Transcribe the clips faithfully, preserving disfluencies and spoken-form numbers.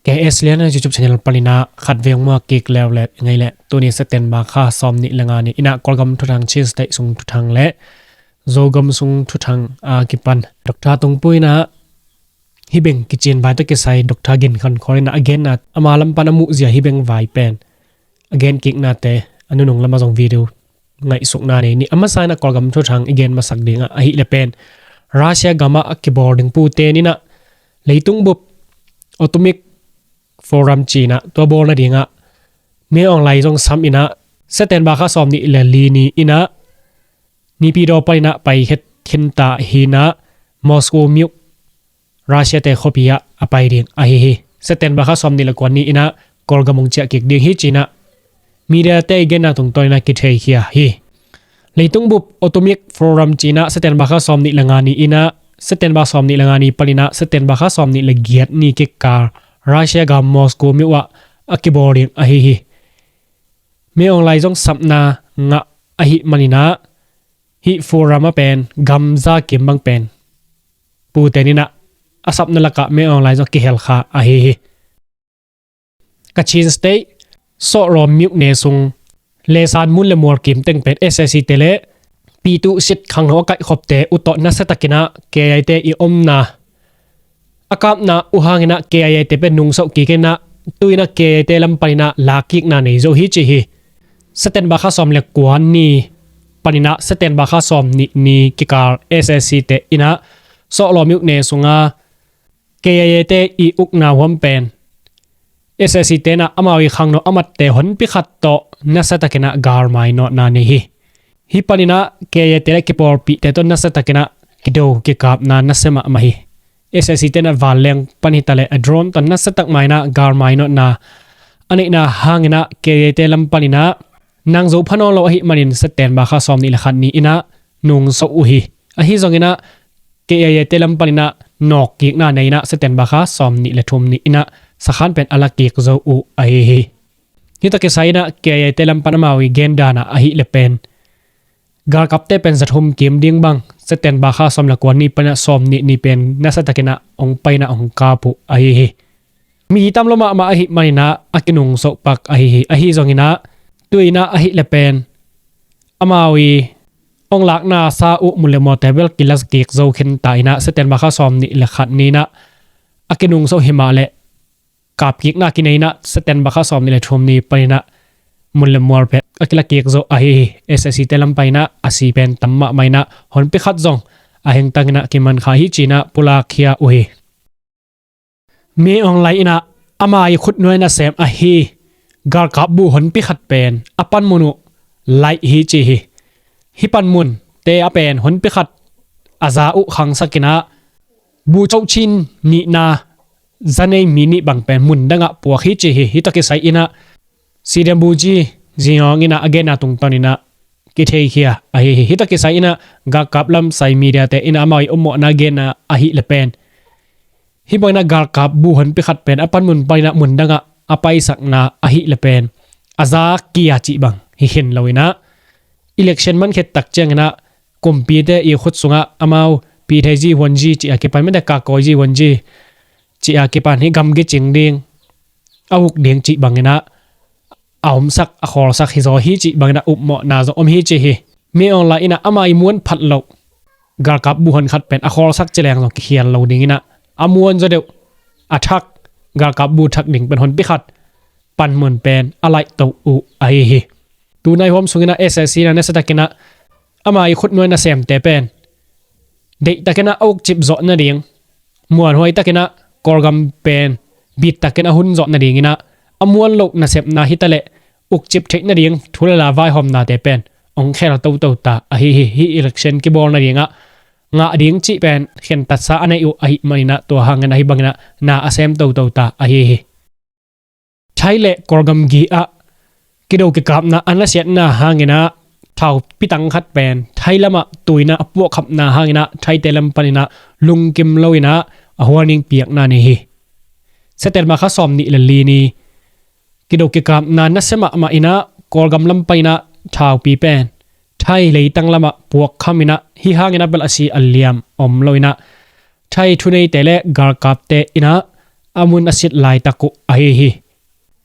K S Lian YouTube channel panin ah khat veng muak kik leuleu ngei leh, tuni September kha sawm nih le nga ni in ah Kawlgam thuthang, Chin State sung thuthang le Zogam sung thuthang a kipan Doctor Tungpu in ah hih beng kicin vai tawh kisai Doctor Gin Khan Khawl in ah a genna, ama lam pan a muhzia hih beng vai pen a gen kiknate a nunung lamah zong video ngaihsukna nei ni. A masa in ah Kawlgam thuthang i gen masak ding ah ahih leh pen Russia gamah a kibawl ding pute in ah leitung bup Atomic Forum ci in ah tua bawl nading ah Min Aung Hlaing zong sam in ah September kha sawm nih le li ni in ah Naypyidaw panin ah pai khin ta hi in ah Moscow myuk Russia te khuapi ah a pai ding ahi hi. September kha sawm nih le kua ni in ah Kawlgam hong ciah kik ding hi ci in ah media te i genna tungtawn in ah kitheikhia hi. Leitung bup Atomic Forum ci in ah September kha sawm nih le nga ni in ah, September sawm nih le nga ni panin ah September kha sawm nih le giat ni kikal Russia gam Moscow myuk ah a kibawl ding ahi hi. Min Aung Hlaing zong sapna ngah ahih manin ah hih forum ah pen gamza kim bang pen pute in ah a sapna lakah Min Aung Hlaing zong kihel kha ahi hi. Kachin State Sawlawm myuk ne sung lesan mun le mual kim teng pen S A C te le Pyithu Sit khangno a kaihkhopte uh tawh nasia takin ah K I A te i omna a kapna uh hangin ah K I A te pen nungsuah kik in ah tu in ah K I A te lam panin ah lakkikna nei zo hi ci hi. September kha sawm le kua ni panin ah September kha sawm nih ni kikal S A C te in ah Sawlawm myuk ne sung a K I A te i ukna huam pen S A C te in ah amau i khangno a matte honpi khat tawh nasia takin ah galmai nawtna nei hi. Hih panin ah K I A te le kipawlpihte tawh nasia takin ah kido kikapna nasia mahmah hi. S A C te in ah vanleng pan hi ta leh a drone tawh nasia tak ma in ah galmai nawtna a neihna hangin ah K I A te lam panin ah nang zo pha nawn lo ahih manin September kha sawm nih le khat ni in ah nungsuah uh hi. Ahi zongin ah K I A te lam panin ah nawkkikna nei in ah September kha sawm nih le thum ni in ah sakhan pen a la kik zo uh ahi hi. Hih tawh kisai in ah K I A te lam pan amau i gen dan ah ahih leh pen galkapte pen za thum kim ding bang September kha sawm le kua ni panin ah sawm nih ni pen nasia takin ah hong pai in ah hong kap uh ahi hi. Mi tam lua mahmah ahih manin ah a kinungsuah pak ahi hi. Ahi zongin ah tu in ah ahih leh pen amau i hong lakna sa uh mun le mualte bel kila kik zo khin ta in ah September kha sawm nih le khat ni in ah a kinungsuah hi mah leh kapkikna kinei in ah September kha sawm nih le thum ni panin ah mun le mual pen a kila kik zo ahi hi. S A C te lam panin ah a si pen tam mahmah in ah honpi khat zong a hengtang in ah kiman kha hi ci in ah pulakkhia uh hi. Min Aung Hlaing in ah ama i khutnuai nasem ahi galkap bu honpi khat pen a panmun uh laih hi ci hi. Hih panmunte a pen honpi khat a za uh khangsak in ah bu cochin nihna za nei mi nih bang pen mun dangah puak hi ci hi. Hih tawh kisai in ah C D M Buji Zingawng in ah a genna tungtawn in ah kitheikhia ahi hi. Hih tawh kisai in ah galkap lamsai media te in ah amau i ommawhna genna ahih leh pen hih bang in ah galkap bu honpi khat pen a panmun panin ah mun dangah a paisakna ahih leh pen a za kia cih bang hi khin lo in ah election man khit tak ciangin ah kumpite i khut sungah amau pihthei ji huan ji cih a kipan mite kakawi ji huan ji cih a kipan hih gamgi cing ding a uk ding cih bangin ah a omsak a khawlsak hi zaw hi cih bangin ah upmawhna zong om hi ci hi. Min Aung Hlaing in ah ama i muan phat loh galkap bu hon khat pen a khawlsak ci leng zong kikhial lo dingin ah a muan zaw deuh a thak galkap bu thak ding pen honpi khat panmun pen a laih to uh ahi hi. Tunai huam sungin ah S A C in ah nasia takin ah ama i khutnuai nasemte pen deih takin ah a ukcip zawh nading, muanhuai takin ah Kawlgam pen bit takin a hun zawh nadingin ah a muan loh nasepna hi ta leh ukcip theih nading thu le la vaihawmnate pen hong khel toto ta ahi hi. Hih election kibawl nading ah ngah ding cih pen khentatsa a neih uh ahih manin ah tua hangin ah hih bangin ah na a sem toto ta ahi hi. Thai le Kawlgam gi ah kido kikapna a nasiatna hangin ah thau pitang khat pen Thai lamah tu in ah a puahkhapna hangin ah Thaite lam panin ah lungkim lo in ah a hualning piakna nei hi. September kha sawm nih le li ni kido kikapna nasia mahmah in ah Kawlgam lam panin ah thaupi pen Thai leitang lamah puakkham in ah hih hangin ah bel a si a liam om lo in ah Thai thuneite le galkapte in ah a mun a sit laitak uh ahi hi.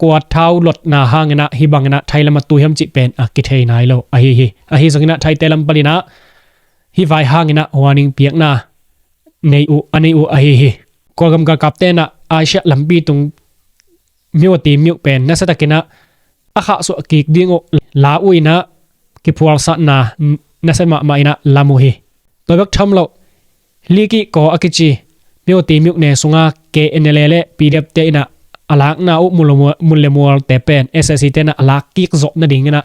Kuat thau lotna hanginah hih banginah Thai lamah tu hiam cih pen a kithei nai lo ahi hi. Ahi zonginah Thaite lam paninah hih vai hanginah warning piakna nei uh, a nei uh ahi hi. Kawlgam galkap tenah Asia lampi tung Myo Ti Myo pen nasatakinah a khahsuah kik ding uh la uh inah kiphualsatna nasia mahmah inah lam uh hi. Tua bek tham loh Likih kaw a kici Myo Ti Myo ne sunga K N L A le P D F te inah a lakna uh mun le mual, mun le mualte pen S A C tenah a lak kik zawh nadinginah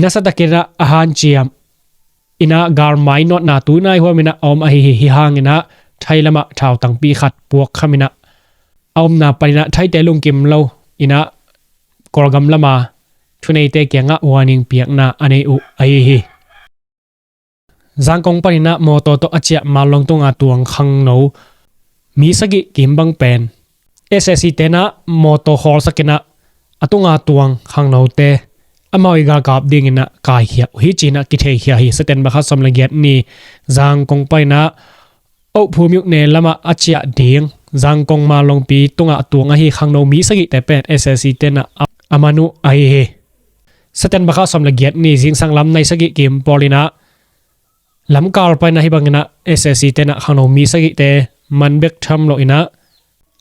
nasatakinah a hanciam inah galmai nawtna tunai huaminah a om ahi hi. Hih hanginah Thai lamah thautangpi khat puak khaminah a omna paninah Thaite lungkim lo inah Kawlgam lama thuneite kiangah warning piakna a nei uh ahi hi. Zangkong paninah mawtaw tawh a ciah Manlong tunga tuang khangno mi sagih kim bang pen S A C tenah mawtaw khawlsakinah a tunga tuang khangnote amau i galkap dinginah kaikhia uh hi cinah kitheikhia hi. September kha sawm le giat ni Zangkong paninah Ohphu Myone lamah a ciah ding Zangkong Manlongpi tungah a tuang ahi khangno mi sagihte pen S A C tenah a, a man uh ahi hi. September kha sawm le giat ni zingsang lam nai sagih kim pawlinah lamkal paninah hih banginah S A C tenah khangno mi sagihte man bek tham loinah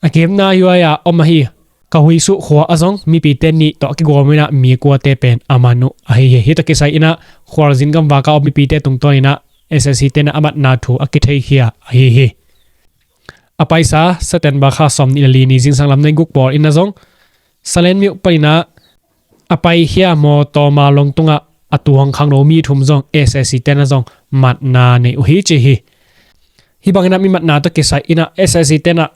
a kimna yuai-a om ahi Kahuisuh khua ah zong mipite nih tawh a kigawminah mi kuate pen a man uh ahi hi. Hih tawh kisai inah khualzin gamvaka om mipite tungtawninah S A C tenah a matna thu a kitheikhia ahi hi. A paisa September kha sawm nih le li ni zingsang lam nai guk pawl inah zong Salen Myo paninah a paikhia mawtaw Manlong tungah a tuang khangno mi thum zong S A C tenah zong matna nei uh hi ci hi. Hih banginah mi matna tawh kisai inah S A C tenah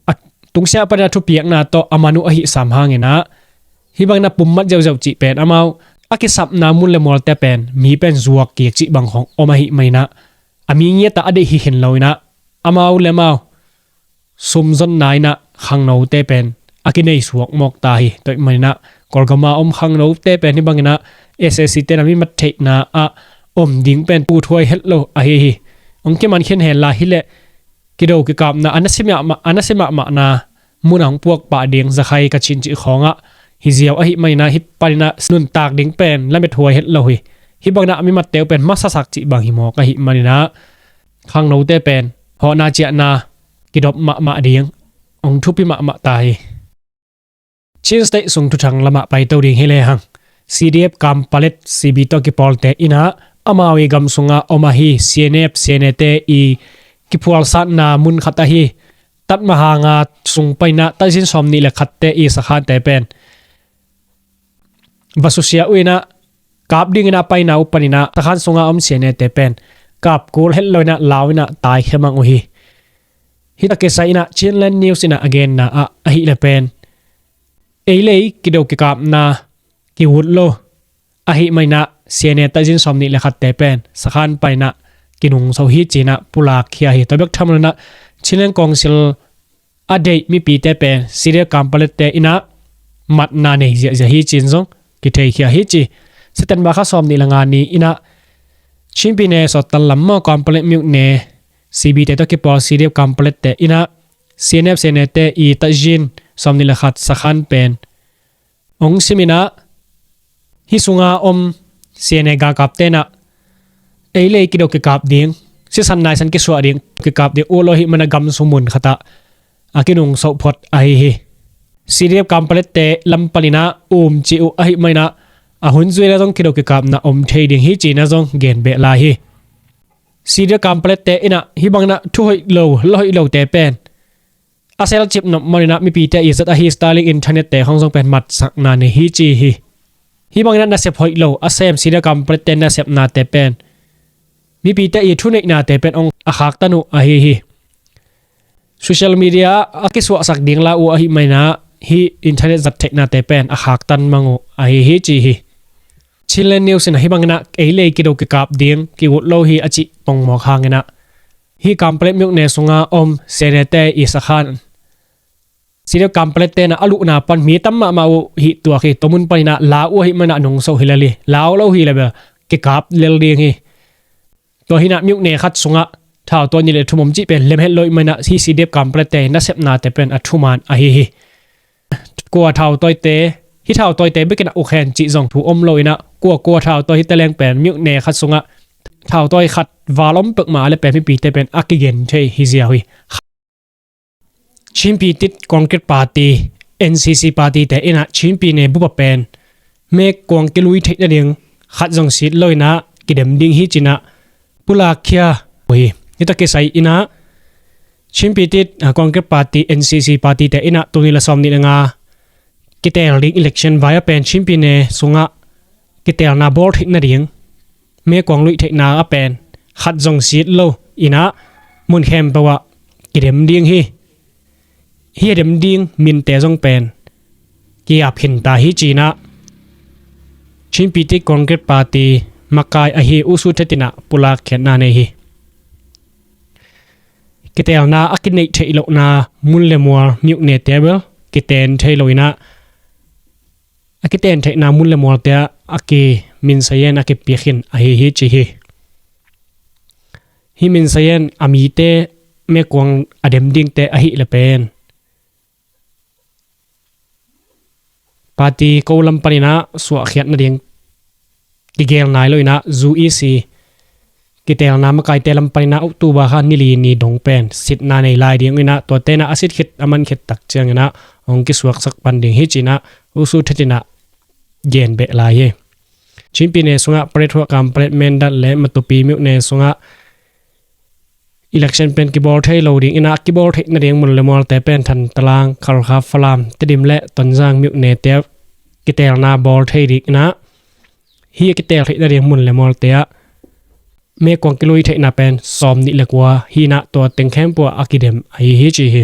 a tungsiah paninah thupiakna tawh a man uh ahi sam hanginah hih banginah pummat ziauziau cih pen amau a kisapna mun le mualte pen mi pen zuak kik cih bang khong om ahi maninah a mi ngiatah a deih hi khin loinah amau le amau sumzonna inah khangnote pen a kinei suak mawk ta hi. Tua ahih maninah Kawlgama om khangnote pen hih banginah S A C tenah mi mat theihna ah om ding pen puthuai het lo ahi hi. Hong kiman khin henla hileh kido kikapna a nasia mahmah, a nasia mahmahna munah hong puak pah ding Zakhai, Kachin cih khawngah hi ziau ahi maninah hih paninah nuntak ding pen lamethuai het lo hi. Hih banginah a mi matte uh pen masasak cih bang hi mawk ahi maninah khangnote pen hawhna ciahna kidop mahmah ding hong thupi mahmah ta hi. Chin State sung thuthang lamah paito ding hi lehang C D F Kanpetlet C B tawh kipawlte inah amau i gam sungah om ahi C N F, C N A te i kiphualsatna mun khat ahi Tatmahanga sung paninah taizin sawm nih le khatte i sakhante pen va susia uh inah kap dinginah a paina uh paninah sakhan sunga om C N A te pen kap kul het loinah lau inah taikhia mang uh hi. Hih tawh kisai inah Chinland News inah a genna ah ahih leh pen ei le ei kido kikapna kiut lo ahi maninah C N A taizin sawm nih le khatte pen sakhan paninah kinungso hi cinah pulakkhia hi. Tua bek tham loinah Chinland Council a deih mipite pen C D F Kanpetlet te inah matna nei ziahziah hi cin zong kitheikhia hi ci. September kha sawm nih le nga ni inah Chin Pyine sawt tan lam maw Kanpetlet Myone C B te tawh kipawl C D F Kanpetlet te inah C N F, C N A te i taizin sawm nih le khat sakhan pen hong siminah hih sunga om C N A galkap tenah ei le ei kido kikap ding, sisan naisan kisuah ding, kikap ding ut lo ahi maninah gam sung mun khatah a kinungso phot ahi hi. C D F Kanpetlet te lam paninah um cih uh ahi maninah a hun zuina zong kido kikapna om thei ding hi cinah zong gen beh lai hi. C D F Kanpetlet te inah hih banginah thu hoih lo, la hoih lote pen a selcip nop maninah mipite i zat ahi Starlink internet te khong zong pen matsakna nei hi ci hi. Hih banginah nasep hoih lo a sem C D F Kanpetlet te nasepnate pen mipite i thuneihnate pen hong a khaktan uh ahi hi. Social media ah a kisuahsak ding la uh ahi maninah hih internet zat theihnate pen a khaktan mang uh ahi hi ci hi. Chinland News inah hih banginah ei le ei kido kikap ding kiut lo hi a cih pongmawk hanginah hih Kanpetlet Myone sunga om C N A te i sakhan C D F Kanpetlet tenah a luhna pan mi tam mahmah uh hih tuak hi. Tua mun paninah lau uh ahi maninah nungso hi lel hi. Lau lo hi leh bel kikap lel ding hi. Tua hinah Myone khat sungah thautawi nih le thum om cih pen lem het lo ahih manin ah hih C D F Kanpetlet te nasepnate pen a thuman ahi hi. Kua thautawite, hih thautawite bekin ah uk hen cih zong thu om lo in ah, kua kua thautawi hi taleng pen myone khat sungah thautawi khat val om peuhmah a le pen mipite pen a kigen thei hi ziau hi. Chin Pyithiet Congress Party, N C C party te in ah Chin pyine bup a pen meekuang kilui theih nading khat zong sit lo in ah kidem ding hi ci-in ah pulakkhia uh hi. Hih tawh kisai in ah Chin Pyithiet, ah, Congress Party, N C C party te in ah tul nih le sawmnih le nga kiteel ding election vai a pen Chin pyine sungah kiteelna bawl theih nading meekuang luih theihna a pen khat zong sit lo in ah mun khempeuh ah kidem ding hi. Hih a dem ding minte zong pen ki-ap khin ta hi ci-in ah Chin Pyithiet Congress Party makai ahi U Suu Kyatt in ah pulakkhiatna nei hi. Kiteelna a kineih theih lohna mun le mual myone te bel kiten thei lo in ah a kiten theihna mun le mualte ah a ki Min Sa Yen a kipia khin ahi hi ci hi. Hih Min Sa Yen a mite meekuang a dem dingte ahih le pen party ko lam panin ah suahkhiat nading kigel nai lo in ah zu i si kiteelna makaite lam panin ah October kha ni li ni dong pen sitna nei lai ding in ah tuate in ah a sit khit a man khit tak ciangin ah hong kisuaksak pan ding hi ci-in ah U Suu Kyatt in ah gen beh lai hi. Chin pyine sungah Paletwa, Kanpetlet, Mindat le Matupi myone sungah election pen kibawl thei lo ding in ah kibawl theih nading mun le mualte pen Thantlang, Khalkha, Falam, Tedim le Tonzang myone te kiteelna bawl thei ding in ah hih a kiteel theih nading mun le mualte ah meekuang kilui theihna pen sawmnih le kua hi in ah tua teng khempeuh ah a kidem ahi hi ci hi.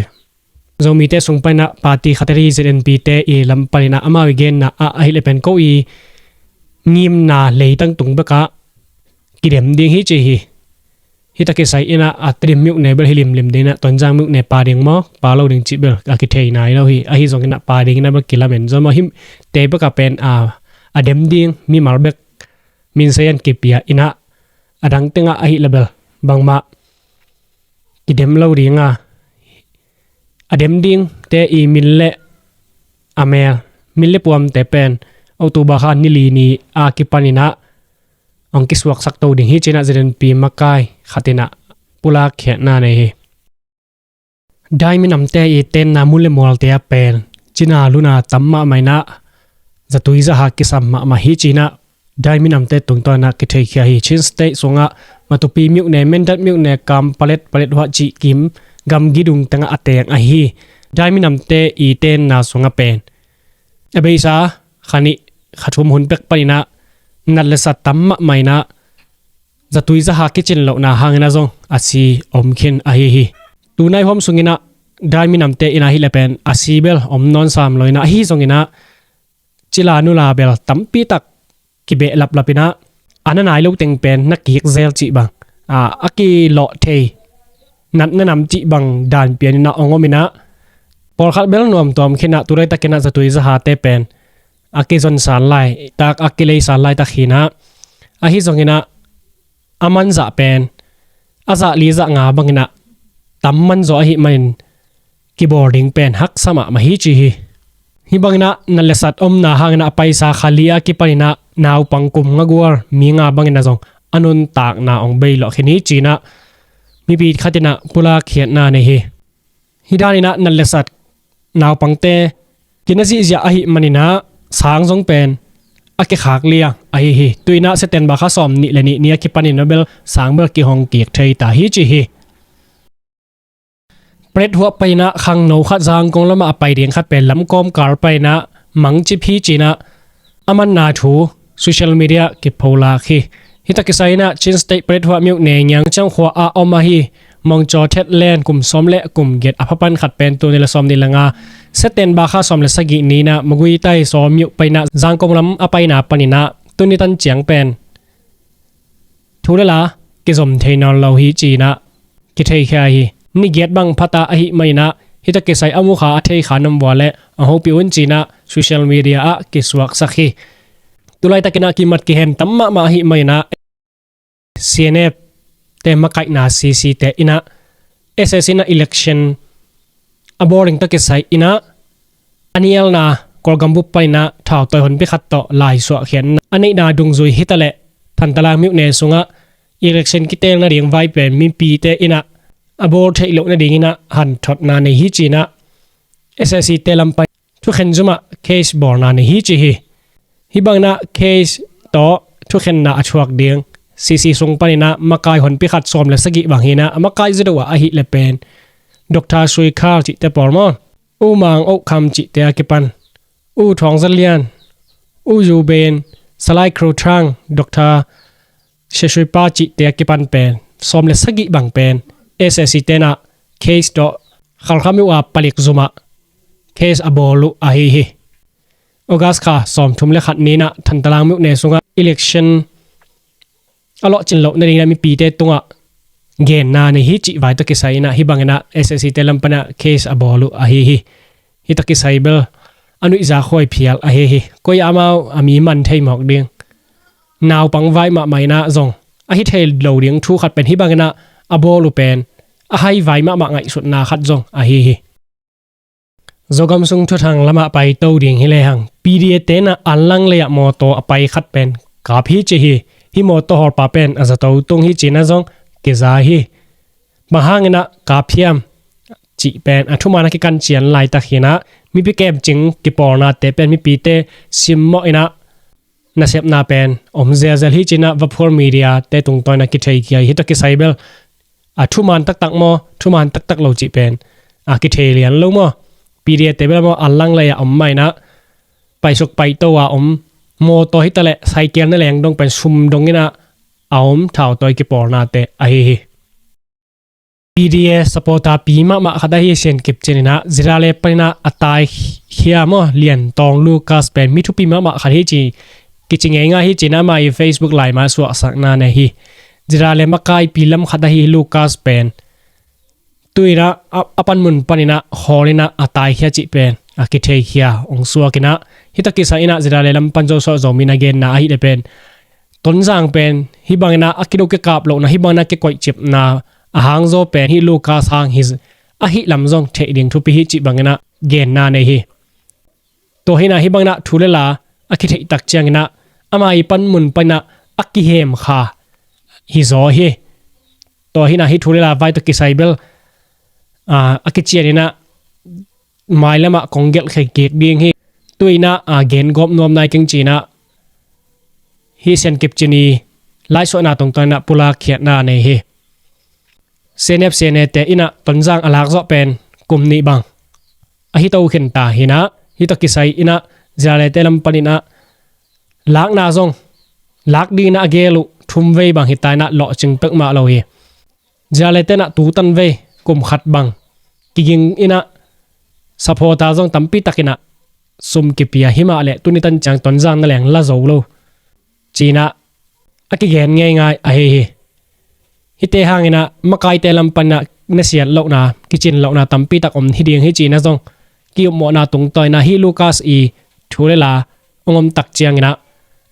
Zomite sung panin ah party khat ahi Z N P te i lam panin ah amau i genna ah ahih le pen ko i ngimna leitang tung bek ah kidem ding hi ci hi. Hih tawh kisai in ah a Tedim myone bel hi limlim ding in ah Tonzang myone pha ding maw pha lo ding cih bel a kithei nai lo hi. Ahi zongin ah pha ding in ah bel kilamen zaw maw hih te bek ah pen a, a dem ding mimal bek Min Sa Yen kipia in ah a dang teng ah ahih le bel bangmah kidem lo ding a, a dem dingte i min le a mel, min le puamte pen October kha ni li ni a kipanin ah hong kisuaksak to ding hi ci-in ah Z N P makai khat in ah pulakkhiatna nei hi. Dai minamte i tenna mun le mualte ah pen cina luna tam mahmah in ah zatui zaha kisam mahmah hi ci-in ah Dai minamte tungtawn ah kitheikhia hi. Chin State sungah Matupi myone, Mindat myone, Kanpetlet, Paletwa cih kim gamgi dung tengah a teng ahi Dai minamte i tenna sungah pen a beisa kha nih kha thum hun pek panin ah nat le sat tam mahmah in ah zatui zaha kicin lohna hangin ah zong a si om khin ahi hi. Tunai huam sungin ah Dai minamte in ahih le pen a si bel om nawn sam lo in ah ahi zongin ah cila nula bel tampi tak kibeh laplap in ah a na nai lo teng pen na kik zel cih bang a, a kilawh thei nat na nam cih bang dan pian in ah hong om in ah pawlkhat bel nuamtuam khin ah tu laitakin ah zatui zahate pen a kizonsan laitak a kileisan laitak hi in ah ahi zongin ah a man zah pen a zah li zah nga bangin ah tam man zaw ahih manin kibawl ding pen haksa mahmah hi ci hi. Hih bangin ah nat le sat omna hangin ah a paisa kha li a kipanin ah naupang kum nga gual mi nga bangin ah zong a nuntakna hong bei lawh khin hi ci-in ah mipi khat in ah pulakkhiatna nei hi. Hih danin ah nat le sat naupangte kina zihziah ahih manin ah sang zong pen a kikhak liang ahi hi. Tu-in ah September kha sawmnih le nih ni a kipanin ah bel sang bel kihong kik thei ta hi ci hi. Paletwa panin ah khangno khat Zangkong lamah a pai ding khat pen lamkawm kal panin ah mangcip hi ci-in ah a manna thu social media kipholak hi. Hih tawh kisai in ah Chin State Paletwa myone Ngiangciang khua ah om ahi Mongcaw Thet Len kum sawm le kum giat a pha pan khat pen tul nih le sawmnih le nga September kha sawm le sagih ni in ah Magway Tai Saw myo panin ah Zangkong lam a paina panin ah tuni tan ciang pen thu le la kizom thei nawn lo hi ci-in ah kitheikhia hi. Ni giat bang pha ta ahih manin ah hih tawh kisai a mukha a theikha nam vua le a hopih un ci-in ah social media ah kisuaksak hi. Tu laitakin ah kimat kihen tam mahmah ahih manin ah C N F te makaihna C C te in ah S A C in ah election a bawling tawh kisai in ah a nialna Kawlgam bup panin ah thautawi honpi khat tawh laisuahkhiatna a neihna dungzui hi taleh Thantlang myone sungah election kiteel nading vai pen mipite in ah a bawl theih loh nadingin ah hanthotna nei hi ci-in ah S A C te lam pan thukhen zumah case bawlna nei hi ci hi. Hih bangin ah case tawh thukhenna a thuak ding C C sung panin ah makai honpi khat sawm le sagih bang hi-in ah a makai zaw deuh ah ahih leh pen Doctor Sui Khar cihte pawl maw, U Mang Oh Kham cihte a kipan, U Thawng Za Lian, U Zu Ben, Salai Kro Thang, Doctor Sesui Pa cihte a kipan pen sawm le sagih bang pen S A C te in ah case tawh Khalkha myo a palik zumah case a bawl uh ahi hi. August kha sawmthum le khat ni-in ah Thantlang myone sungah election a lawhcin loh nadingin ah mipite tungah genna nei hi cih vai tawh kisai in ah hih bangin ah S A C te lam pan ah case a bawl uh ahi hi. Hih tawh kisai bel a nuihza khuai phial ahi hi. Koi ah amau a mi man thei mawk ding, naupang vai mahmah in ah zong a hi thei lo ding thu khat pen hih bangin ah a bawl uh pen a hai vai mahmah ngaihsutna khat zong ahi hi. Zogam sung thuthang lamah paito ding hi lehang P D A te in ah Anlang lei ah mawtaw a pai khat pen kap hi ci hi. Hih mawtaw hawlpa pen a zato tung hi ci-in ah zong kiza hi. Bang hangin ah kap hiam cih pen a thuman a kikan cian laitak hi-in ah mipi kemcing kipawlnate pen mipite simmawh in ah nasepna pen om zelzel hi ci-in ah Vaphual Media te tungtawn in ah kitheikhia hi. Hih tawh kisai bel a thuman taktak maw, thuman taktak lo cih pen a kithei lian lo maw. P D A te bel maw Anlang lei ah om mah in ah paisuk paito a om mawtaw hi taleh cycle na leng dong pen sum dongin ah a om thautawi kipawlnate ahi hi. P D A supporter pi mahmah khat ahi Sian Kip Cin in ah Zirale panin ah a taikhia maw Lian Tawng Lucas pen mi thupi mahmah khat hi ci kici ngeingai hi ci-in ah amah ii Facebook lai mah suahsakna nei hi. Zirale makaipi lam khat ahi Lucas pen tu-in ah a, a panmun panin ah hawlin ah a taikhia cih pen a kitheikhia hong suak in ah hih tawh kisai in ah Zirale lam pan Joshua Zomi in a genna ahih leh pen Tonzang pen hih bangin ah a kido kikap lohna, hih bangin ah kikoihcipna a hang zaw pen hih Lucas hang hi, ahih lam zong theih ding thupi hi cih bangin ah genna nei hi. Tua hi-in ah hih bangin ah thu le la a kitheih tak ciangin ah ama ii panmun panin ah a kihem kha hi zaw hi. Tua hi-in ah hih thu le la vai tawh kisai bel a, a kician in ah mailam ah kong gelh kik ding hi. Tu-in ah a, gen gawp nuam nai keng ci-in ah hih Sian Kip Cin ii laisuahna tungtawn in ah pulak khiatna nei hi. C N F C N A te in ah Tonzang a lak zawh pen kum nih bang ahi to khin ta hi-in ah hih tawh kisai in ah Zirale te lam panin ah lakna zong lak dingin ah a gel uh thum vei bang hi ta in ah lawhcing peuhmah lo hi. Zirale te in ah tu tan vei kum khat bang kiging in ah supporter zong tampi takin ah sum kipia hi mah leh tuni tan ciang Tonzang na leng la zo lo ci-in ah a kigen ngeingai ahi hi. Hihte hangin ah makaite lam panin ah nasiat lohna, kicin lohna tampi tak om hi ding hi ci-in ah zong ki-upmawhna tungtawn in ah hih Lucas ii thu le la hong om tak ciangin ah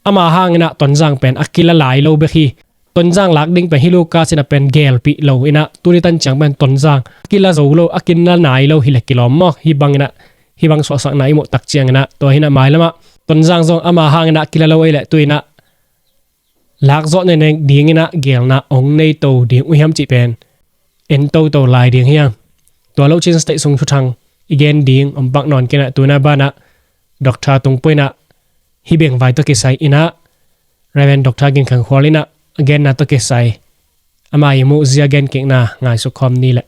ama hangin ah Tonzang pen a kila lai lo bek hi. Tonzang lak ding pen hih Lucas in ah pen gelpih lo in ah tuni tan ciang pen Tonzang a kila zo lo, a kila nai lo hi leh kilawm maw. Hih bangin ah hih bang suahsakna i muh tak ciangin ah tua hi-in ah mailam ah Tonzang zong ama hangin ah kila lo ei leh tu-in ah lak zawh nei dingin ah gelna hong nei to ding uh hiam cih pen en toto lai ding hi hang. Tua lo cin state sung thuthang i gen ding om pak nawn kei in ah tu-in ah banah Doctor tung peuh in ah hih beng vai tawh kisai in ah Reverend Doctor Gin Khan Khual in ah a genna tawh kisai ama ii muhzia gen kikna ngaihsut khawm ni leh.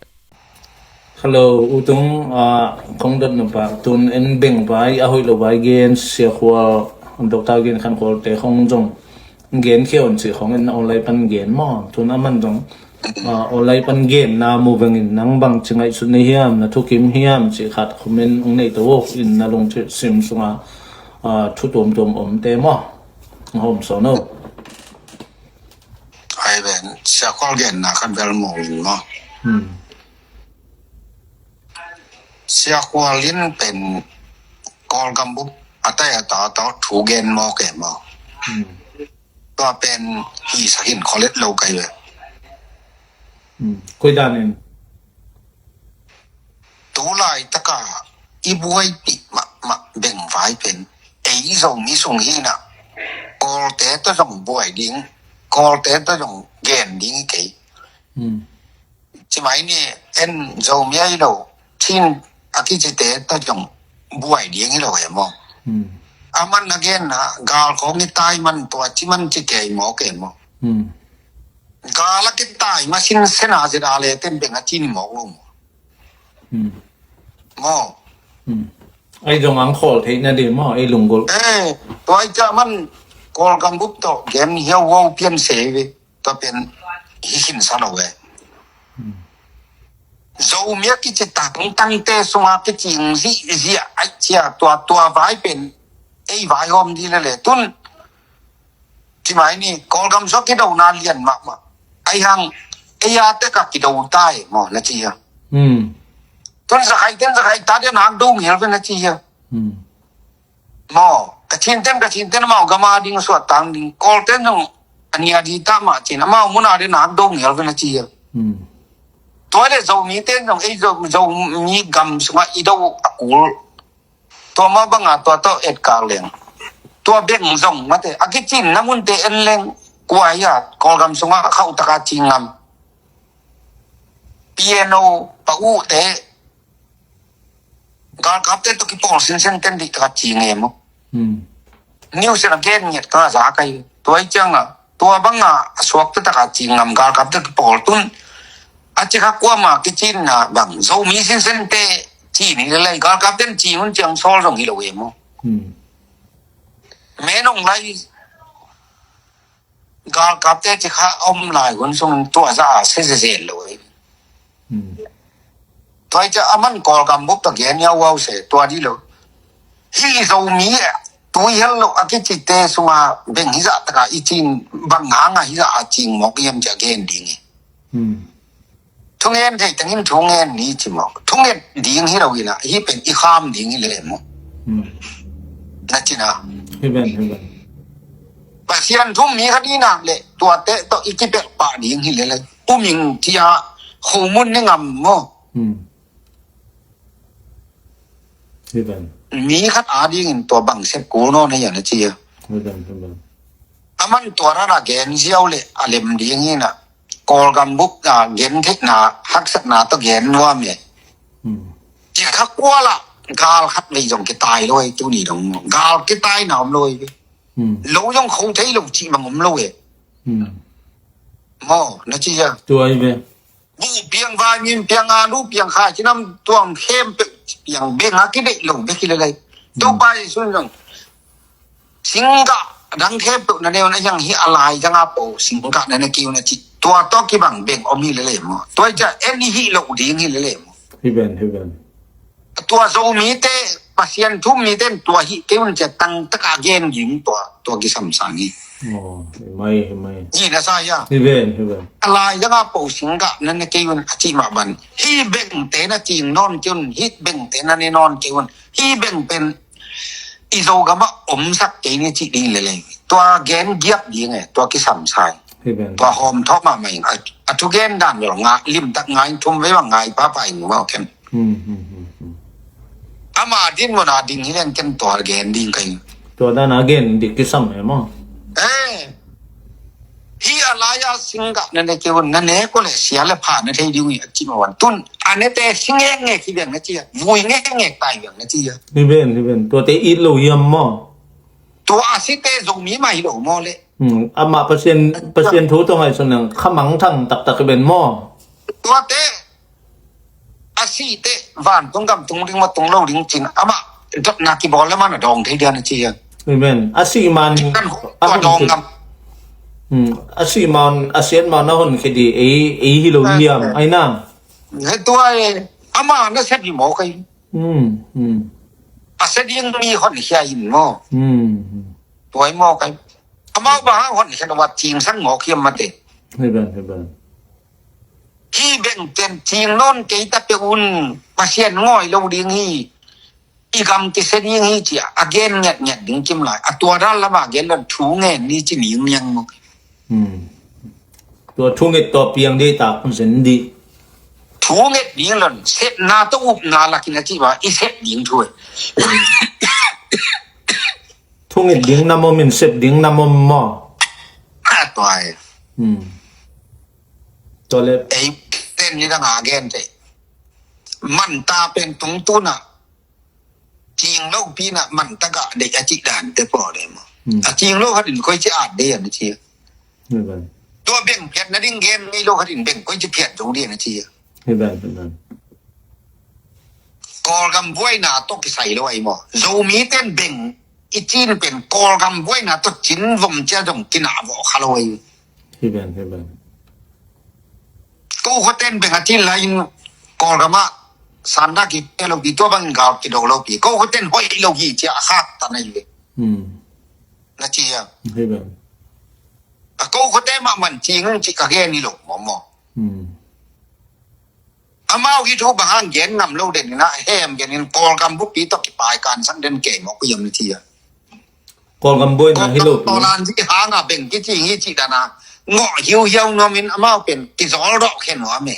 Hello, U Tung, ah, kong dot na pa, tun en beng vai, a hoih lo vai gen, Sia Khual, Doctor Gin Khan Khual te khong zong gen khia un cih khong en online pan gen maw, tun a man zong, ah, online pan genna mu vengin nang bang ci ngaihsut na hiam, na thukim hiam cih khat comment hong nei to aw, in na lungsim sungah, ah, thu tuamtuam om te maw, hong hawm sawn aw. Ai ven, Sia Khual genna khat bel mawng in maw. Hmm. Sia Khual in pen Kawlgam bup a tai a ta tawh thu gen mawk e maw. Hmm. Tua pen hi sakin kholet lo kai ve. Hmm. Koi dan in? Tu laitaka i buaipih mahmah bengvai pen ei Zomi sung hinah Kawlte tawh zong buai ding, Kawlte tawh zong gen ding hi kei. Hmm. Ci mai ni, en Zomi ahi lo Chin a kicite tawh zong buai ding hi lo e maw? Hmm. A man a genna gal khawng i tai man tua ci man ci kei maw kei maw? Hmm. Gal a kitai ma sin sena zet a le ten beng a cin mawk lo maw? Hmm. Maw? Hmm. Ai zong ang khawl theih na ding maw ei lunggulh? Eh, tua i ca man Kawlgam bup tawh gen hiau huau pian se ve. Tua pen hi khinsa lo e. Hmm. Zomi a kici tangtangte sunga kicing zihziah aih cia tua tua vai pen ei vaihawm dih lele tun. Ci mai ni Kawlgam sua kidona lian mahmah. Aihang ei a teka kido ta e maw na ci hia? Hmm. Tun zakhai ten zakhai ta dia nak do ngel ve na ci hia? Hmm. Maw, ka Chin ten ka Chin ten amau gama ding suat tang ding Kawl ten zong a nia di ta mah cin amau muna dia nak do ngel ve na ci hia? Hmm. Tua le Zomi ten zong ei Zo, Zomi gam sungah i do a kul. Tua mah banga tua tawh etkak leng tua beng zong mate a kicin na munte en leng kua hia Kawlgam sungah khauhtaka cingam P N O pa uhte galkapte tawh kipawl sinsen ten dihtaka cingem uh. Hmm. News in a gen ngiat ka za kai tua i cianga tua banga a suakte taka cingam galkapte kipawl tun a cikha kuama kicinna bang Zomi sinsente ci ni lelai galkapten ci hun ciang sawl zong hi lo em maw? Hmm. Menong lai galkapte cikha om lai hun sung tua za a se zezel lo em. Hmm. Tua i ca a man Kawlgam bup ta gen yau wau se tua di lo. Hi Zomi tui hel lo a kicite sunga beng hizah taka i cin bang hanga hizah a cing mawk hiam cia gen ding hi. Hmm. Thungen thei tengin thungen ni ci mawk thungen ding hi lo ina hi pen i kham ding hi le maw? Hmm. Na cina. Hi ben, hi ben. Pasian thum mi khat i nak le tuate tawh i kipelh pah ding hi le le uming cia khomun ni ngam maw? Hmm. Hi ben. Mi khat a dingin tua bang sep kul nawn hi a na ci a. Hi ben, hi ben. A man tua rana gen ziau le a lem ding hi na Kawlgam bup na gen theihna haksatna tawh gen nuam e. Hmm. Ci kha kuala gal khat vei zong kitai lo e tuni dong gal kitai na om lo e. Hmm. Lo zong kho thei lo ci bang om lo e. Hmm. Maw na ci a. Tua hi ve. Buh piang vai min piang a lu piang khai cinam tuang khempeuh piang beng a kideih lo bek hi lelai. Topa Jesu in zong singgah dang khempeuh na neu na hiang hi a lai zanga po singgah na na kiu na ci tua tawh kibang beng om hi lelai maw? Tua i ca en hi lo ding hi lelai maw? Hi ben, hi ben. Tua Zomite Pasian thum mite tua hi kei un cia tangtaka gen ging tua tua kisam sang hi. Aw, hi mai, hi mai. Hi na sa hia. Hi ben, hi ben. A lai zanga po singgah na ne kei un a ci mah ban hi bengte na cing nawn kei un hi bengte na ne nawn kei un hi beng pen i Zogamah omsak kei ni ci ding leleng tua gen giap ding e tua kisam sai. Hi ben. Tua hawm thawh mahmah in a thugen dan bel nga limtak ngai thum vei bang ngai papa in mawk ken. Hmm, hmm, hmm, hmm. Ama din mawna ding hi leng ken tua gen ding kai. Tua dana gen dik kisam e maw? Eh. Hi a laia singgah na ne kei un na ne ko le sia le pha na thei ding ui a ci ma wan tun a ne te si ngek ngek hi beng na ci a vui ngek ngek tai beng na ci a. Hi ben, hi ben. Tua te it lo hiam maw? Tua a si te Zomi mah hi lo maw le. Hmm, amah Pasian, Pasian thu tawh ngaihsun leng khamang thang taktak hi ben maw? Tuate a sihte vantung gamtung ding maw tung lo ding cin amah dotna kibawl le man a dawng thei dian a ci hian. Amen. A sih man a hon dawng khit. Hmm, a sih man a siat man a hon khit di ei, ei hi lo hiam ai na. He tua e ama na sep hi maw kai. Hmm, hmm. A sia ding mi hon khia in maw. Hmm, hmm. Tua hi maw kai. Amau bang hang hon khen wat cing sang ngawk hiam mate. Hi ben, hi ben. Hi beng ten cing nawn kei ta pe un Pasian ngawi lo ding hi. I gam kise ding hi ci a gen ngiat ngiat ding kim lai a tua dan lama gen lon thu ngen ni ci ning niang muk. Hmm. Tua thunget tawh piang dih tak hun sen dih. Thunget ding lon, sepna tawh upna lakin a cih ba, i sep ding thu e. Thunget ding nam om in sep ding nam om maw? A tua e. Hmm. Tua le. Ei, ten ni dang a gen te. Manta pen tungtuna. Cing lo pi na manta gah dei a cih dan te pawl e maw. Hmm. A cing lo khat in koi ci at dei a na ci. Hi ban. Tua beng phiat na ding gen ngei lo khat in beng koi ci phiat zo dei a na ci. Hi ban, hi ban. Kawlgam buaina tawh kisai lo ai maw. Zomi ten beng i cin pen Kawlgam buaina tawh cin vom cia zong kinah vawh kha lo ai. Hi ban, hi ban. Ko khua ten beng a cin lai in Kawlgam ah sanda ki pe lo pi tua bang gal ki do lo pi. Ko khua ten hoih lo hi cia a khak ta na hi ve. Hmm. Na ci a. Hi ban. A ko khua ten mah man cing ci ka gen hi lo maw maw. Hmm. Amau hi thu bang hang gen ngam lo den in a hem gen in Kawlgam bukpi tawh kipai kan sang den kei mawk piam ni ci a. Kawlgam buaina hi lo pi. Tawlan zi hang a beng ki ci hi ci dan a ngawh hiuhiau nuam in amau pen kizol dawh khen nuam e.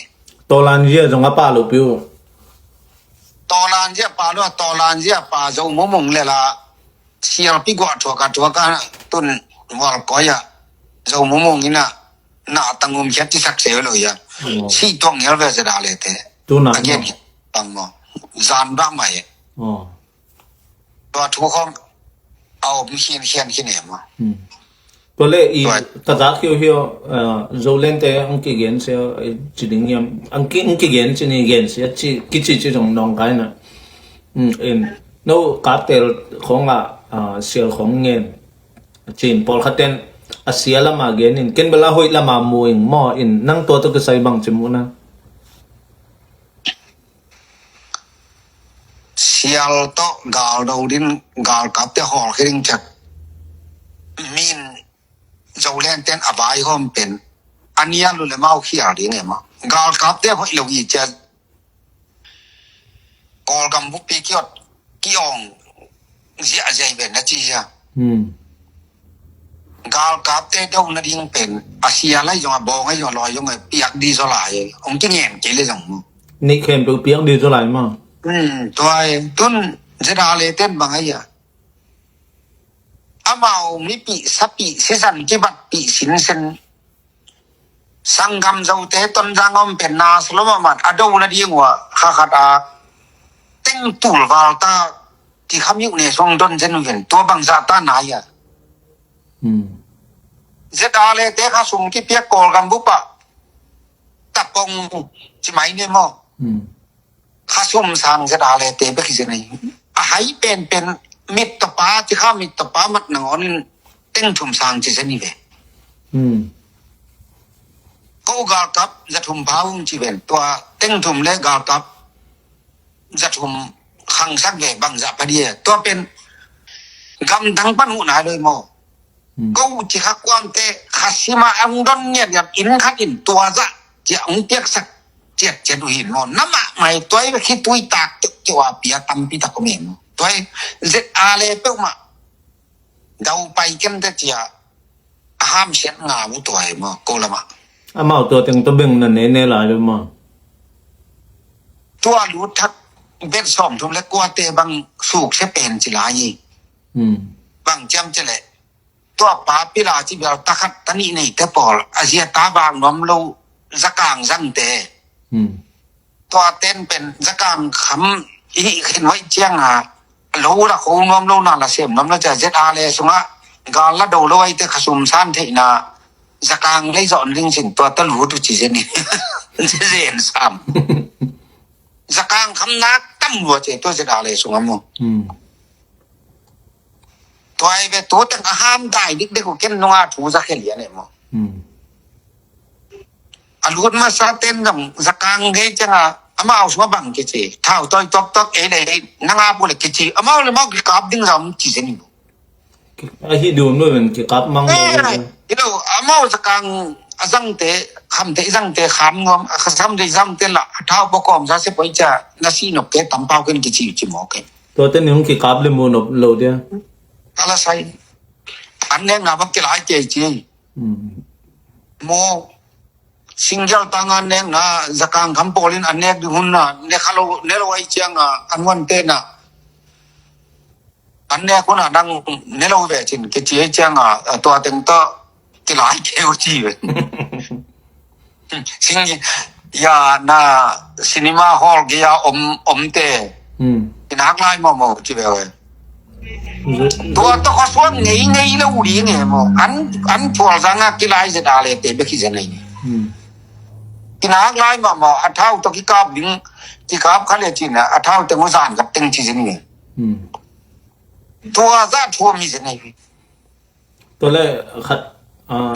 Tawlan zi a zong a pa lo pi uh. Tawlan zi a pa lo a, Tawlan zi a pa Zo Mumung le la sial pi guah thuak a thuak a tun mual koi a Zo Mumung in a na tangum khiat ci sak se lo ya. Oh. Si tuang hial ve se da le te. Tu na. A gen bang maw. Zan bang mai. Oh. Tua thu khong a om khian khian khin em a. Hmm. Tua le i tua ka zak hiau hiau, ah, Zoland te ang kigen sia, eh, ci ding hiam. Ang ki, ang kigen ci ni gen sia ci, kici ci zong nong kai na. Hmm, in. No kaptel khong a, ah, sial khong ngen. Cin pawlkhat ten a sia lama gen in. Ken bel a hoih lama mu ing maw in. Nang tua tawh kisai bang ci mu na. Sial tawh gal do din galkapte hawl khia ding ciat min Zoland ten a vaihawm pen a nial uh le mau khial ding e maw. Galkapte hoih lo hi ciat Kawlgam bukpi kiawt kiawng ziahziah hi ven a ci hi a. Hmm. Galkapte do nading pen a sia lai zong a bawng a zong a lawi zong a piak di zaw lai hong kingen kei le zong mu. Nih khempeuh piak di zaw lai maw. Hmm, tua e, tun zedale ten bang a hi a. Amau mipih sapih sisan kibatpih sinsen. Sanggam Zote Tonzang om pen na Solomon man a do nading uh a kha khat a teng tul val ta kikham uh ne song don zen uh ven tua bangzah ta na hi a. Hmm. Zedale te kha sum kipiak Kawlgam bup ah tapong ci mai ne maw. Hmm. Khasum sang zedale te bek hi zen ahi. A hai penpen mit tawpa ci kha mit tawpa mat nangawn in teng thum sang ci zen hi ve. Hmm. Ko galkap za thum pha ung ci ven tua teng thum le galkap za thum khangsak ve bangzah pha dia tua pen gamdang pan uh nai loi maw. Hmm. Ko ci kha kuamte kha sima ang don ngiat ngiat in khat in tua zah cia ang piaksak ciat ciat uh hin maw. Namah mai tuai ve khi tui tak tuk cia pia tampi tak uh men maw. Tuai zedale peuhmah dau pai ken te cia a hamsiat nga uh tuai maw ko lamah. Amau tua teng tua beng na ne ne lai ve maw. Tua lut thak bet sawm thum le kuate bang suk se pen ci lai hi. Hmm. Bang ciam ci le. Tua pa pila ci bial ta khat ta nih nei te pawl a zia ta vang nuam lo zakang zang te. Hmm. Tua ten pen zakang kham i hih khen hoih ciang a lo la kho nuam lo na la sem nuam lo cia zedale sungah gal la do lo ai te khasum san theihna zakang lei zawh ning sin tua ta lu tu ci zen hi. Zen sam. Zakang kham nak tam lua ce tua zedale sungah mu. Hmm. Tua ai ve tu teng a ham dai dik dik uh ken nunga thu za khe lian e maw. Hmm. A lut masa ten zong zakang gei cianga amau sua bang kici thau toi tok tok ei le ei nanga bu le kici amau le mau kikap ding zam ci zen hi. A hi dun lo ven kikap mang lo. Eh, ilo amau zakang a zangte khamte i zangte kham nuam a khamte i zangte la a thau bokawm sa se poi ca na si nok ke tampau ken kici ci maw ken. Tua te ni hong kikap le mu nop lo dia. Ala sai. An ne nga bak kilai ke ci. Hmm. Mu Singgel tanga nekna, zakang kham pawlin a nek ding hun na, ne kha lo, ne lo ai cianga, an huan tena. An nek hun a dang ne lo ve cin, kici ai cianga, a tua teng ta, kilai keu ci ve. Sing, ya na cinema hall gei a om, om te. Hmm. Kinak lai mo mo ci ve ve. Tua tawh khuasuak ngeingei lo ding e maw? An, an thual zanga kilai zet a le te bek hi zen ahi. Hmm. Kinak lai mahmah a thau tawh kikap ding, kikap kha le cin a thau teng uh zan khat teng ci zen ahi. Hmm. Tua zah thuam hi zen ahi. Tua le khat, ah,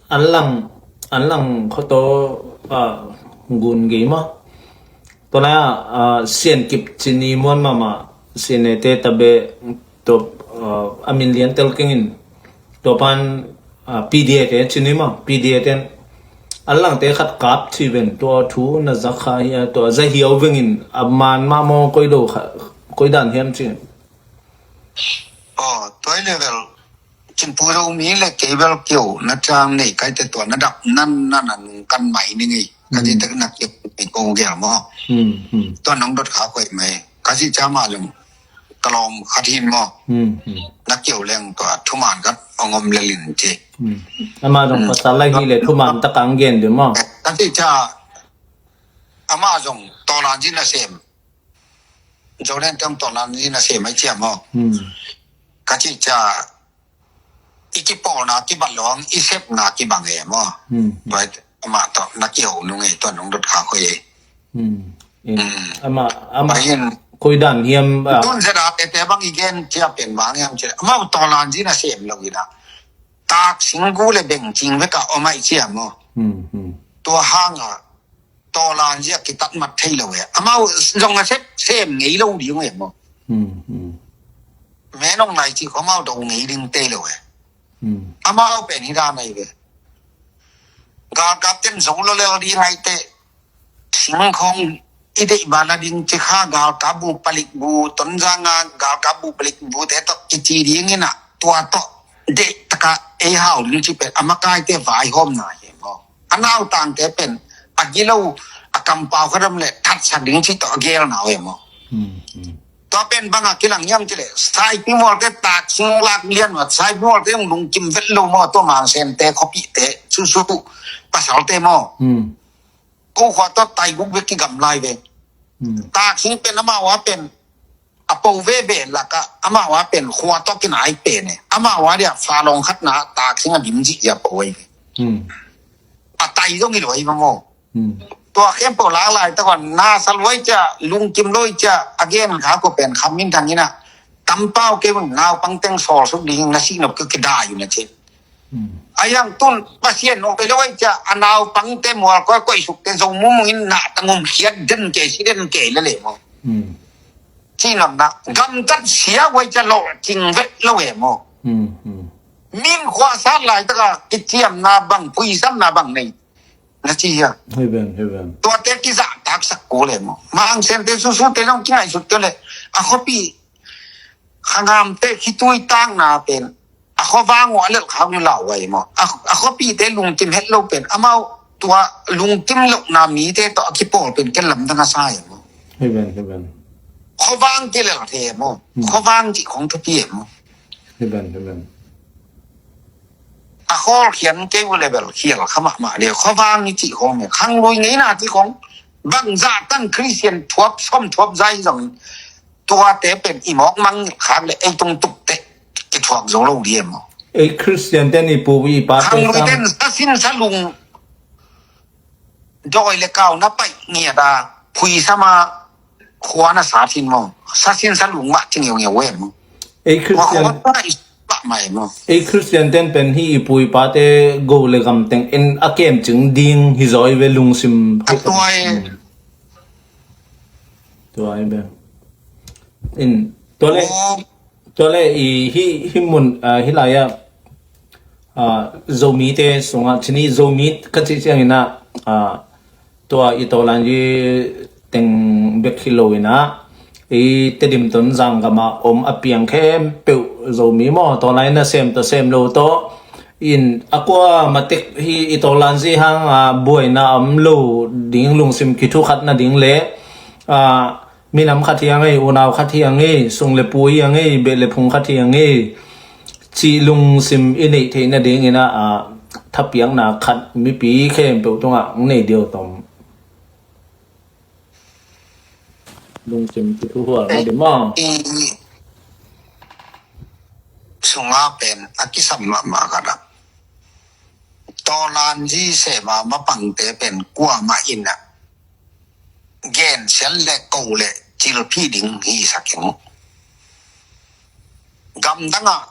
an lang, an lang khuataw, ah, gun gei maw. Tua lai ah, ah, Sian Kip cini muan mahmah, Sian Nete tabe tua, ah, a min lian tel kengin tua pan, ah, P D A te cini maw, P D A ten an langte khat kap ci ven, tua thu na zak kha hi a, tua za hiau vengin a man mah maw, koi do kha, koi dan hiam ci. Aw, tua i level Cin pu Zomi le kei bel keu na cang nei kai te tua na dap nan nan a nung kan mai ni ngei. Ka ti tak na keu ni ko gel mo. Hmm, hmm. Tua nong dot kha koi mai. Ka si ca ma lung. Ka lom khat hin mo. Hmm, hmm. Na keu leng tua thuman kat ong om le lin ti. Hmm. Ama zong pasal lai hi le thuman tak ang gen de mo. Ka ti ca ama zong tolan jin a sem. Zolen tong tolan jin a sem ai cia mo. Hmm. Ka ti ca i kipawlna kibat lawng, i sepna kibang e maw. Hmm. Tua ama tawh na kiho nung e, tua nong dot kha khoi e. Hmm. In, hmm. Ama, ama, tua in, koi dan hiam, ah. Tun zet a tete bang i gen cia pen bang hiam cia. Ama tawlan zin a sem lo ina. Tak sing gu le beng cing veka om ai cia maw. Hmm, hmm. Tua hanga, tawlan zia kitat mat thei lo e. Amau zong a sep sem ngei lo ding e maw. Hmm, hmm. Menong nai ci ko amau do ngei ding te lo e. Hmm. Amau pen hi dan ai ve. Galkap ten zo lo lel ding ai te. Singkhong i deih bana ding ci kha galkap bu palik bu tonzanga galkap bu palik bu te tok kici ding ina tua tok deih taka ei hau ding ci pen amakai te vai hom na hi maw. A nautangte pen a gilo a kampau kha dam le thatsak ding ci tawh a gel nau e maw. Hmm, hmm. Tua pen banga kilang hiam ci le saipi mualte tak sing lak lian mat saipi mualte hong lungkim vet lo maw tua mangsente khuapite susu pasalte maw. Hmm. Ko khua tawh tai guk bek kigam lai ve. Hmm. Tak sing pen amau a pen a po veve laka amau a pen khua tawh kinai pen e. Amau a dia fa long khat na tak sing a dim zih zia po ai ve. Hmm. A tai zong i lo ai va maw. Hmm. Tua khempeuh lak lai ta khuan na sa luai cia lungkim luai cia a gen kha ko pen kham min thang ina. Tampau ke un naupang teng sawl suk ding na si nop ke kidai una ci. Hmm. A yang tun Pasian nong pe lo ai cia a naupang te mual koi koi suk te zo mumung in na tangum khiat den ke si den ke le le maw. Hmm. Ci nop na gamtat sia wai cia lo cing vet lo e maw. Hmm, hmm. Min khua sat lai taka kiciamna bang puisamna bang nei. Na ci hia. Hei ben, hei ben. Tuate kizah taksak ko le maw. Mangsente susu te long kingai suk te le. A khuapi khangamte khitui takna pen a khuavang uh a lelh khak uh lau ai maw. A, a khuapite lungkim het lo pen amau tua lungkim lohna mite tawh a kipawl pen ken lamdang a sa ai maw. Hei ben, hei ben. Khuavang kilel the maw. Hmm. Khuavang cih khong thupi e maw. Hei ben, hei ben. A khawl khian kei uh le bel khial kha mahmah le khuavang i cih khong e. Khanglui ngeina cih khong bangzah tan Christian thuap som thuap zai zong tuate pen i mawk mang khak le ei tung tuk te kithuak zo lo diem maw. Ei Christian ten i pu i pa te khanglui sang ten sasin salung dawi le kau na paih ngiat a phuisama khua na sa thin maw. Sasin salung mah ci ngeungeu em maw. Ei Christian, ei Christian ten pen hi i pu i pate go le gam teng in a kemcing ding hi zaw i ve lungsim. A tuai. Hmm. Tuai be. In, tua le, tua le i hi, hi mun, ah, hi lai a, ah, Zomite sungah, cini Zomi ka cih ciangin ah, ah, tua i tawlanzi teng bek hi lo in ah, i Tedim Tonzang gam a om a piang khempeuh Zomi maw, tawlai nasem tawh sem lo tawh, In a kua matek hi i tawlanzi hang a buaina a om lo ding, lungsim kithukhat nading le a minam khat hi a ngei, unau khat hi a ngei, sung le pu hi a ngei, beh le phung khat hi a ngei, cih lungsim i neih theih nadingin a, a thapiakna khat mipi khempeuh tungah hong nei deuh tom. Lungsim kithuhual na ding maw? I sunga pen a kisam mahmah khat ah, tawlanzi sema mapangte pen kuamah in a gensiat le ko le cilphih ding hi sak ing. Gamdang ah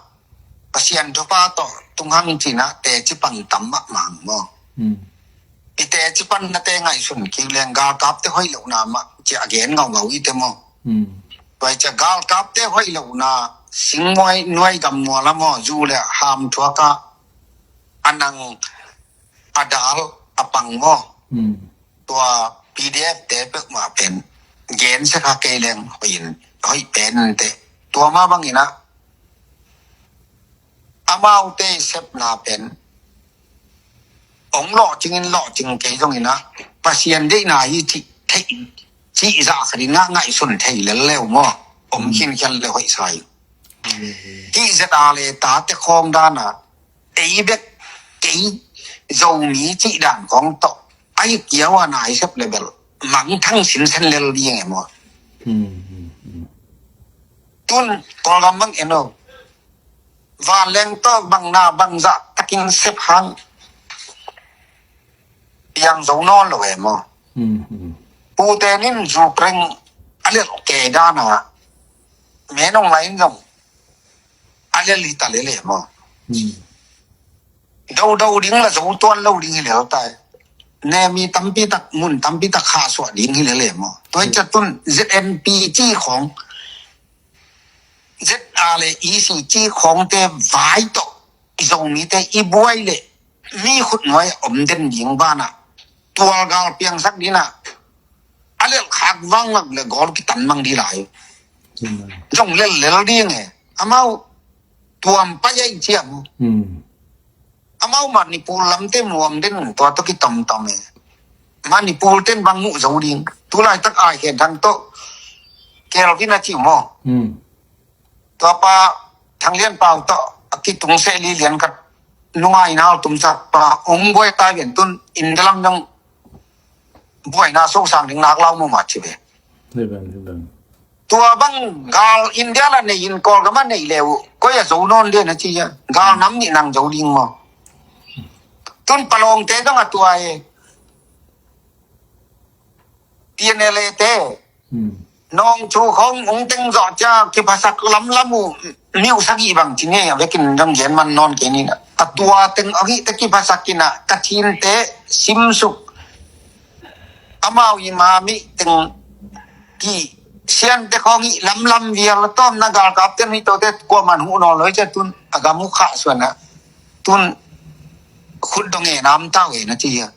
Pasian thupha tawh tung hang cin a teci pan tam mahmah maw? I teci pan nate ngaihsun kik leng galkapte hoih lohna mah ci a gen ngaungau i te maw? Tua i ci a galkapte hoih lohna singmuai nuai gammual a maw, zu le ham thuak a a nang a dal a pang maw? Tua P D F te peuhmah pen gensia kha kei leng hoih in, hoih pen in te. Tua mah bangin a amaute i sepna pen hong lawhcing in lawhcing kei zongin a Pasian deihna hi cih theih, cih zah khat in a ngaihsun thei lel leu maw? Om khinkhian le hoih sa in. Hih zet a le tate khawng dan a ei bek, kei Zomi cih dan khawng tawh a hi kiau a nai sep le bel mangthang sinsen lel ding e maw? Tun Kawlgam bang en o, vanleng tawh bang na bang zah takin sep hang piang zo nawn lo e maw? Puten in Ukraine a lelh kei dan a, menong lai in zong a lelh hi ta lel e maw? Dodo ding la zo tuan lo ding hi lel ta e. Nemi tampi tak, mun tampi tak khahsuah ding hi lel e maw? Tua hi ciah tun Z N P ci khawng, Z A le E C ci khawngte vai tawh i Zomite i buai le mi khutnuai a om den ding banah tualgal piangsak dinah a lelh khak vangvang le gawl kitan mang di lai. Zong lel lel ding e. Amau tuam pai a i ciam. Amau Manipur lamte muang den tua tawh kitomtom e. Manipur ten bang muh zo ding. Tulaitak ai khen thang tawh Kelvin a ci maw? Tua pa Thang Lian Pau tawh a kitung seh li lian khat nungai nau tumsak pa ong buai tai ven tun India lam dong buaina sosang ding nak lau mu ma ci ve. Tua bang gal India la nei in Kawlgam a nei leu koi a zo nawn den a ci a. Gal nam nih nang zo ding maw? Tun palawngte dong a tua e. T N L A te nawng cu khawng ung teng zawh cia kiphasak lamlam uh miuh sagih bang ci ngei a vekin dong gen man nawn kei ni. A tua teng a hih te kiphasak in a Kachin te simsuk amau i ma mih teng ki siante khawng i lamlam vial a tawm na galkap ten hih tote kuaman huh nawn lo i cia tun a gam uh khah suan a tun khut dong e nam tau e na ci a.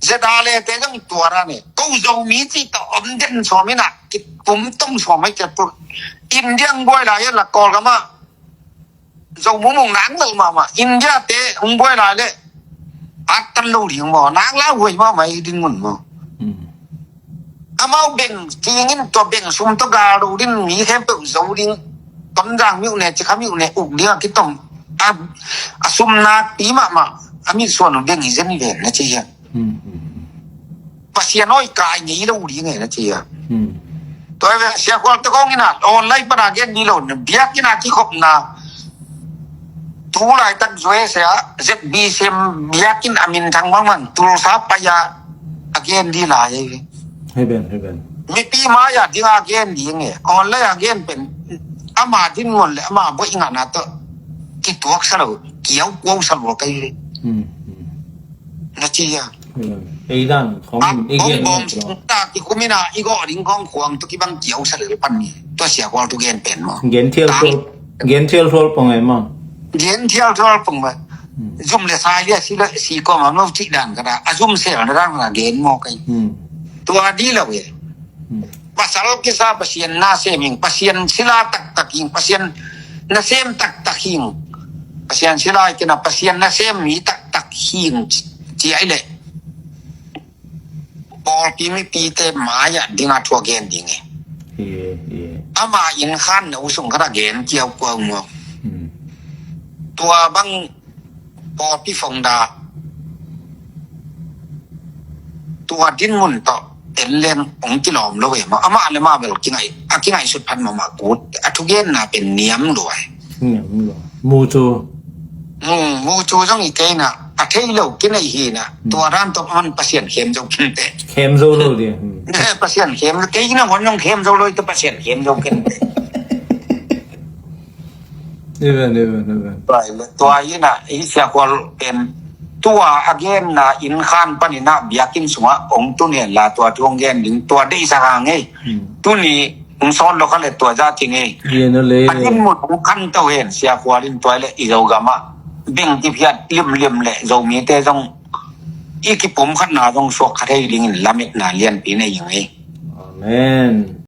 Zeta le te dong tua ra ne ko Zomi ci ta om den suam in a ki tum tom suam ai cia tun Indian buai lai la Kawlgam a Zo mumung nang lo mama India te hong buai lai le at tan lo ding maw, nang la huai mama i ding mun maw. Amau beng tingin tua beng sum tua gal lo ding mi khempeuh zo ding. Tonzang miuh ne, Cikha miuh ne, uk ding a kitom a, a sum nak pi mama a mit suan lo beng i zen i ven na ci hian. Pasian awi kai ngei lo ding e na ci a. Tua ve sia kual te kong ina online pana gen ni lo biak ina kikhopna. Tu laitak zue sia Z B C M biak in a minthang bangman tulsa paya a gen di lai. Hei ben, hei ben. Mipi maya dinga gen ding e online a gen pen ama din ngon le ama boi ngana to kituak sa lo kiau kuau sa lo kai. Na ci a. Ei dan khong in i gen bom ta ki kumina i go ding khong khuang tu ki bang kiau sa lel pan ni. Tua sia kual tu gen pen maw. Gen thial tual, gen thial tual pong ei maw. Gen thial tual pong maw. Zum le sai le si le si ko ma maw ci dan ka da a zum sel na dan na gen maw kai. Tua di lo e. Pasal kisa Pasian na sem hing, Pasian sila taktak hing, Pasian na sem taktak hing. Pasian si lai kei na, Pasian nasem mi taktak hi ing ci, ci ai leh pawlpi mipite mai-ah ding a thu a gen ding e. Ama inn khan na uh sung khat a gen kiaukuau maw? Tua bang pawlpi founder tua dinmun tawh en leng hong kilawm lo e maw? Amah le mah bel kingai, a kingaihsut phat mahmah kut a thugenna pen niam lua e. Niam lua. Mu cu. Mu cu zong i kei na a thei lo kinei hi na. Tua dan tawh man Pasian khem zo kinte. Khem zo lo dia. Pasian khem kei na hon zong khem zo lo i tawh Pasian khem zo kinte. Amen, amen, amen. Tua hi na i Sia Khual pen tua a genna inn khan panin ah biakinn sungah hong tun hen la tua thu hong gen ding tua deihsak hang ei. Tuni hong sawt lo kha le tua zah ting ei. A dinmun hong khanto hen Sia Khual in tua le i Zogam ah beng kiphiat limlim le Zomite zong i kipumkhatna zong suak kha thei dingin lametna lianpi nei ing ei. Amen.